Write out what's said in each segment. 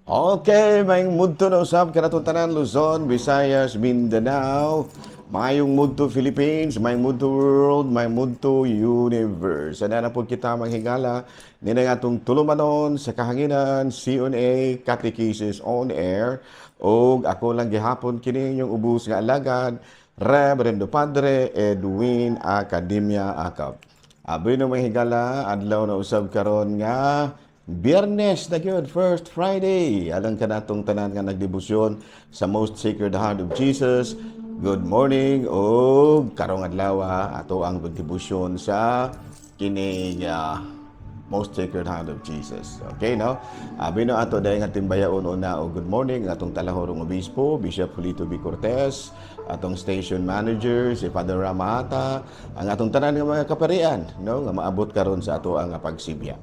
Okay, maayong mudto na usab kanatong tanan, Luzon, Visayas, Mindanao, maayong mudto Philippines, maayong mudto world, maayong mudto universe. Sana na po kita manghigala nina nga atong tulumanon sa kahanginan, C&A Catechesis on Air. Og ako lang gihapon kini inyong ubos nga alagad, Reverendo Padre Edwin Academia Acab. Aboy no, mga higala, adlaw na usab karon nga Biyernes na gyud, First Friday. Alang kanatong tanan nga nagdebosyon sa Most Sacred Heart of Jesus. Good morning og karong adlaw ato ang debosyon sa kining Most Sacred Heart of Jesus. Okay, no? Abi no, ato dahil nga timbayaon una og good morning ang atong talahorong obispo, Bishop Julito B. Cortez, atong station manager si Father Ramata, ang atong tanan nga mga kaparian, no, nga maabot karon sa ato ang pagsibya.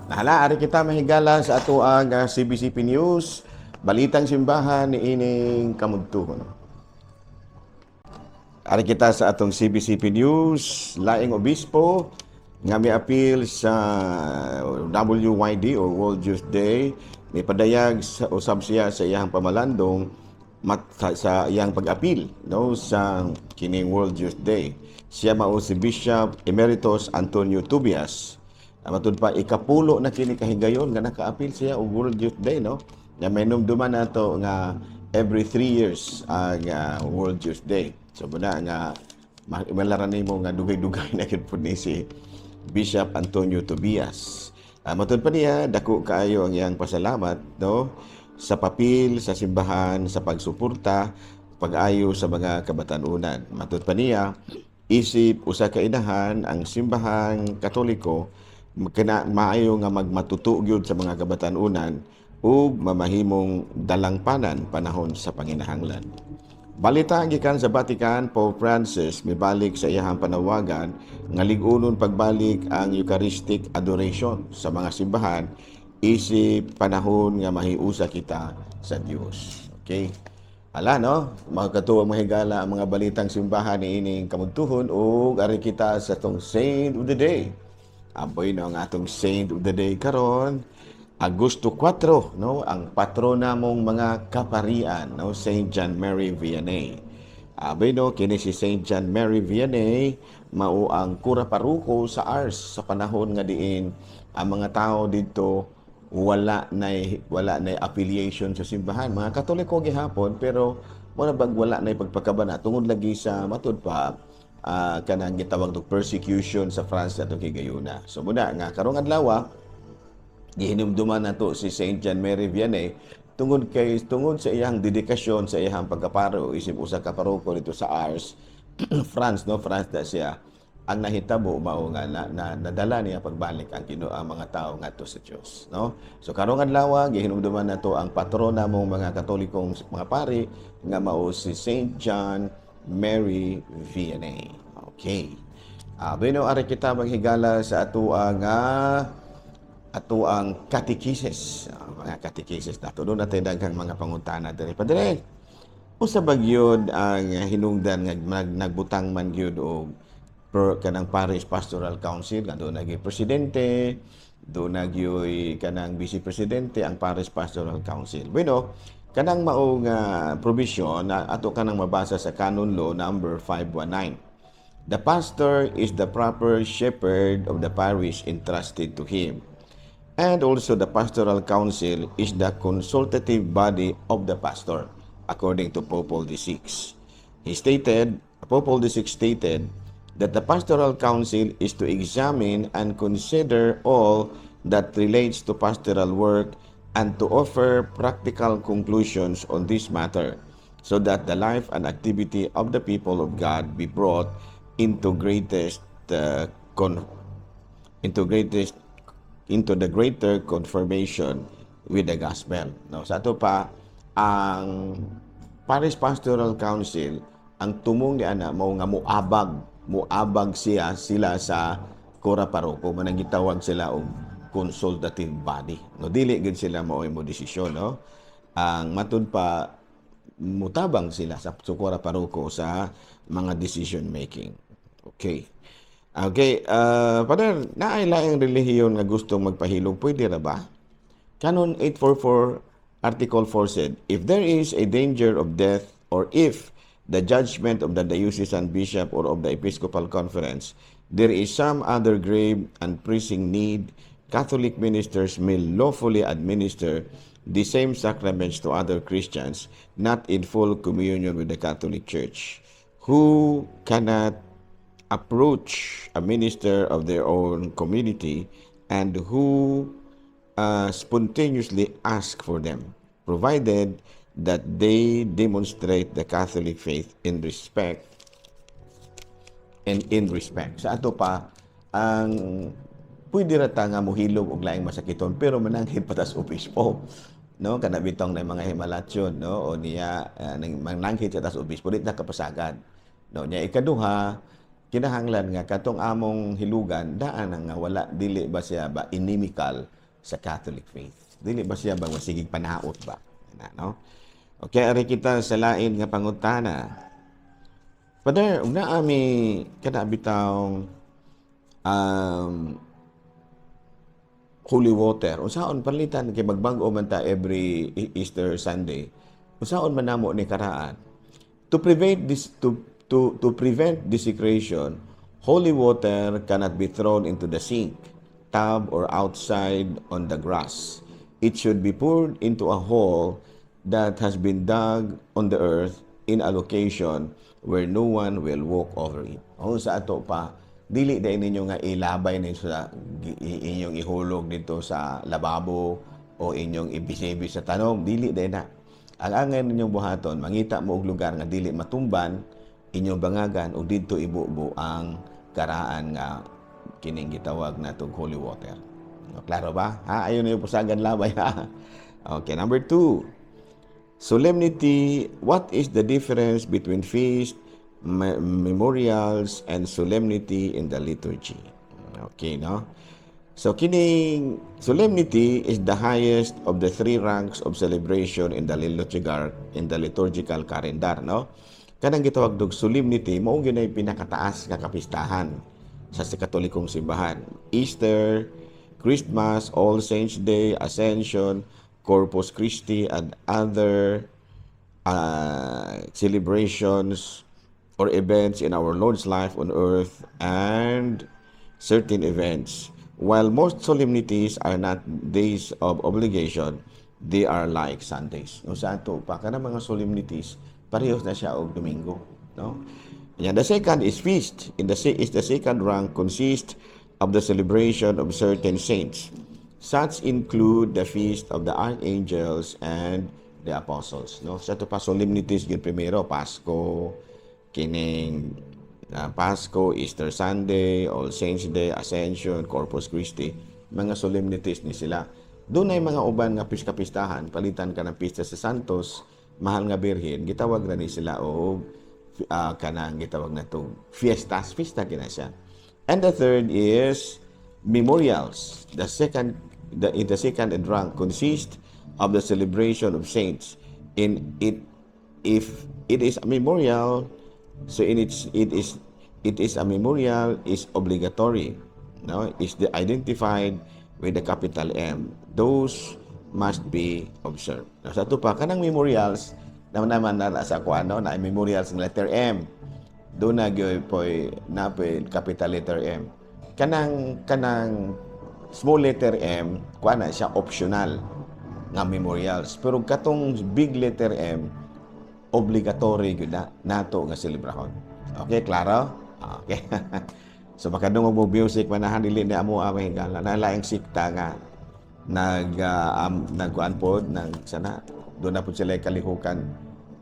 Nahala ari kita mahigala sa ato ang CBCP News, balitang simbahan ni ining kamudtuhon. Ari kita sa atong CBCP News, laing obispo nga miapil sa WYD or World Youth Day, mipadayag sa usab siya sa iyang pamalandong mat, sa iyang pag-apil, no, sa kining World Youth Day. Siya mao si Bishop Emeritus Antonio Tobias. Matud pa ikapulo na kini kahigayon nga nakaapil siya og World Youth Day, no. Nga may numduman nato nga every 3 years ang World Youth Day. So muna nga malaran nimo nga dugay-dugay na gyud pud ni si Bishop Antonio Tobias. Matud pa niya, dako kaayo ang iyang pasalamat, no, sa papel sa simbahan sa pagsuporta pag-ayo sa mga kabatanunan. Matud pa niya, isip usa ka inahan ang Simbahang Katoliko kana maayo nga magmatuto gyud sa mga kabatanunan ug mamahimong dalangpanan panahon sa panginahanglan. Balita gikan sa Vatican, Pope Francis mibalik sa iyahang panawagan nga lig-unon pagbalik ang Eucharistic adoration sa mga simbahan isip panahon nga mahiusa kita sa Dios. Okay? Ala, no, mga katuwang mga higala, ang mga balitang simbahan ni ining kamudtuhon ug ari kita sa atong Saint of the Day. Ampoy no ang atong Saint of the Day karon Agosto 4, no, ang patrona mong mga kaparian, no, Saint John Mary Vianney. Abay no, kini si Saint John Mary Vianney mao ang kura paruko sa Ars sa panahon nga diin ang mga tao dito wala nay affiliation sa simbahan. Mga Katoliko gihapon, pero muna bag wala nay pagpakabana tungod lagi sa, matud pa, kanang gitawag og persecution sa France atong higayuna. So muna nga karong adlaw gihinumduman nato si Saint John Mary Vianney tungod sa iyang dedikasyon sa iyang pagkaparo isip usa ka paroko dito sa Ars, France, no, France na siya. Ang nahitabo mao nga na nadala niya pagbalik ang Ginoo ang mga tao ngadto sa Dios, no. So karong adlaw gihinumduman nato ang patrona mong mga Katolikong mga pari nga mao si Saint John Mary Vianney. Okay. Bueno, ari kita maghigala sa ato nga ato ang catechesis. Mga catechesis nato doon natin daghang mga pangutana diri. Padre, usa ba gyud ang hinungdan nga nagbutang man gyud og per, kanang Parish Pastoral Council nga doon naging presidente, doon nagyoy kanang vice presidente ang Parish Pastoral Council? Bueno, kanang maong provision na ato kanang mabasa sa Canon Law number 519. The pastor is the proper shepherd of the parish entrusted to him. And also the pastoral council is the consultative body of the pastor, according to Pope Paul VI. Pope Paul VI stated that the pastoral council is to examine and consider all that relates to pastoral work and to offer practical conclusions on this matter so that the life and activity of the people of God be brought into the greater conformation with the gospel. No, sa ato pa ang Parish Pastoral Council, ang tumong ni ana mao nga muabag siya sila sa kura paroko, manang gitawag sila og consultative body. No, dili gid sila mao'y mo desisyon, no. Ang matud pa, mutabang sila sa kura paroko sa mga decision making. Okay. Okay, Father, naay laing relihiyon nga gustong magpahilom, pwede ra ba? Canon 844. Article 4 said, "If there is a danger of death or if the judgment of the diocesan bishop or of the episcopal conference, there is some other grave and pressing need, Catholic ministers may lawfully administer the same sacraments to other Christians not in full communion with the Catholic Church, who cannot approach a minister of their own community and who spontaneously ask for them, provided that they demonstrate the Catholic faith in respect and in respect." Sa ato pa, ang pwede ra ta nga mohilom og laing masakiton pero mananghid pa tas obispo, no? Kana bitong na mga himalatyon, no, o niya mananghid sa tas obispo, di ta kapasagad, no? Nya ikaduha, kinahanglan nga katong among hilugan daan nga wala, dili ba siya ba inimical sa Catholic faith, dili ba siya ba masigig panaot ba na, no? Okay, ari kita sa lain nga pangutana. Father, ug naa mi kana bitawng holy water. Unsaon palitan kay magbag-o man ta every Easter Sunday? Unsaon man namo ni karaan? To prevent desecration, holy water cannot be thrown into the sink, tub or outside on the grass. It should be poured into a hole that has been dug on the earth in a location where no one will walk over it. O sa ato pa, dili dai ninyo nga ilabay ninyo sa inyong ihulog dito sa lababo o inyong ibisibi sa tanom, dili dai na. Ang angay ninyong buhaton, mangita mo og lugar nga dili matumban, inyong bangagan ug didto ibubo ang karaan nga kining gitawag natong holy water. O, klaro ba? Ha? Ayun na yung pusagan labay, ha? Okay, number 2. Solemnity, what is the difference between feast, memorials, and solemnity in the liturgy? Okay, no? So, kining solemnity is the highest of the three ranks of celebration in the liturgical calendar, no? Kanang gitawag og solemnity, mao gyud ay pinakataas nga kapistahan sa Katolikong simbahan. Easter, Christmas, All Saints Day, Ascension, Corpus Christi, and other celebrations or events in our Lord's life on earth and certain events. While most solemnities are not days of obligation, they are like Sundays. No, sa ato pa, kanang mga solemnities, parehas na siya og Domingo, no? And the second is feast. In the is the second rank, consists of the celebration of certain saints. Such include the feast of the archangels and the apostles, no? Sa ato pa, solemnities gyud primero, Pasko, kining Pasko, Easter Sunday, All Saints Day, Ascension, Corpus Christi, mga solemnities ni sila. Doon ay mga uban nga piskapistahan, palitan ka ng pista sa Santos, Mahal nga Birhen, gitawag na ni sila og kanang gitawag na to fiestas, fiesta kina siya. And the third is memorials. The second the in the second in rank consist of the celebration of saints. In it if it is a memorial, so in its it is a memorial is obligatory, no, is the identified with the capital M. Those must be observed. Now, sa ato pa, kanang memorials naman naman na sa kuan, no, na memorials ng letter M. Doon na gyud poy na poy capital letter M. Kanang small letter M, kuan na siya, optional nga memorials. Pero katong big letter M, obligatory gyud na nato nga selebrahon. Okay, klaro? Okay. So makadungog mo music manahan, dili ni amo amay gala. Nalaing sikta nga nagkuan pod nag sana doon na po sila kalihukan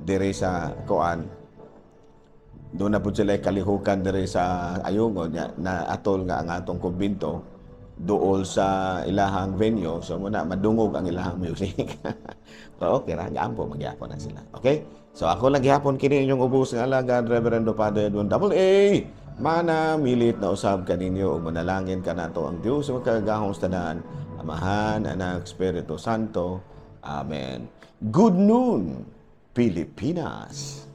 dire sa kuan, doon na po sila kalihukan dire sa Ayungon nya na atol nga ang atong kumbinto duol sa ilahang venue, so muna madungog ang ilahang music. So okay ra, gaampo magyapon na sila. Okay, so ako lang gihapon kini inyong ubos nga alagad, Reverendo Padre Edwin Double A. Mana milit na usab kaninyo ug manalangin kanato ang Dios makagagahom sa tanan, Amahan, Anak, Espiritu Santo. Amen. Good noon, Pilipinas.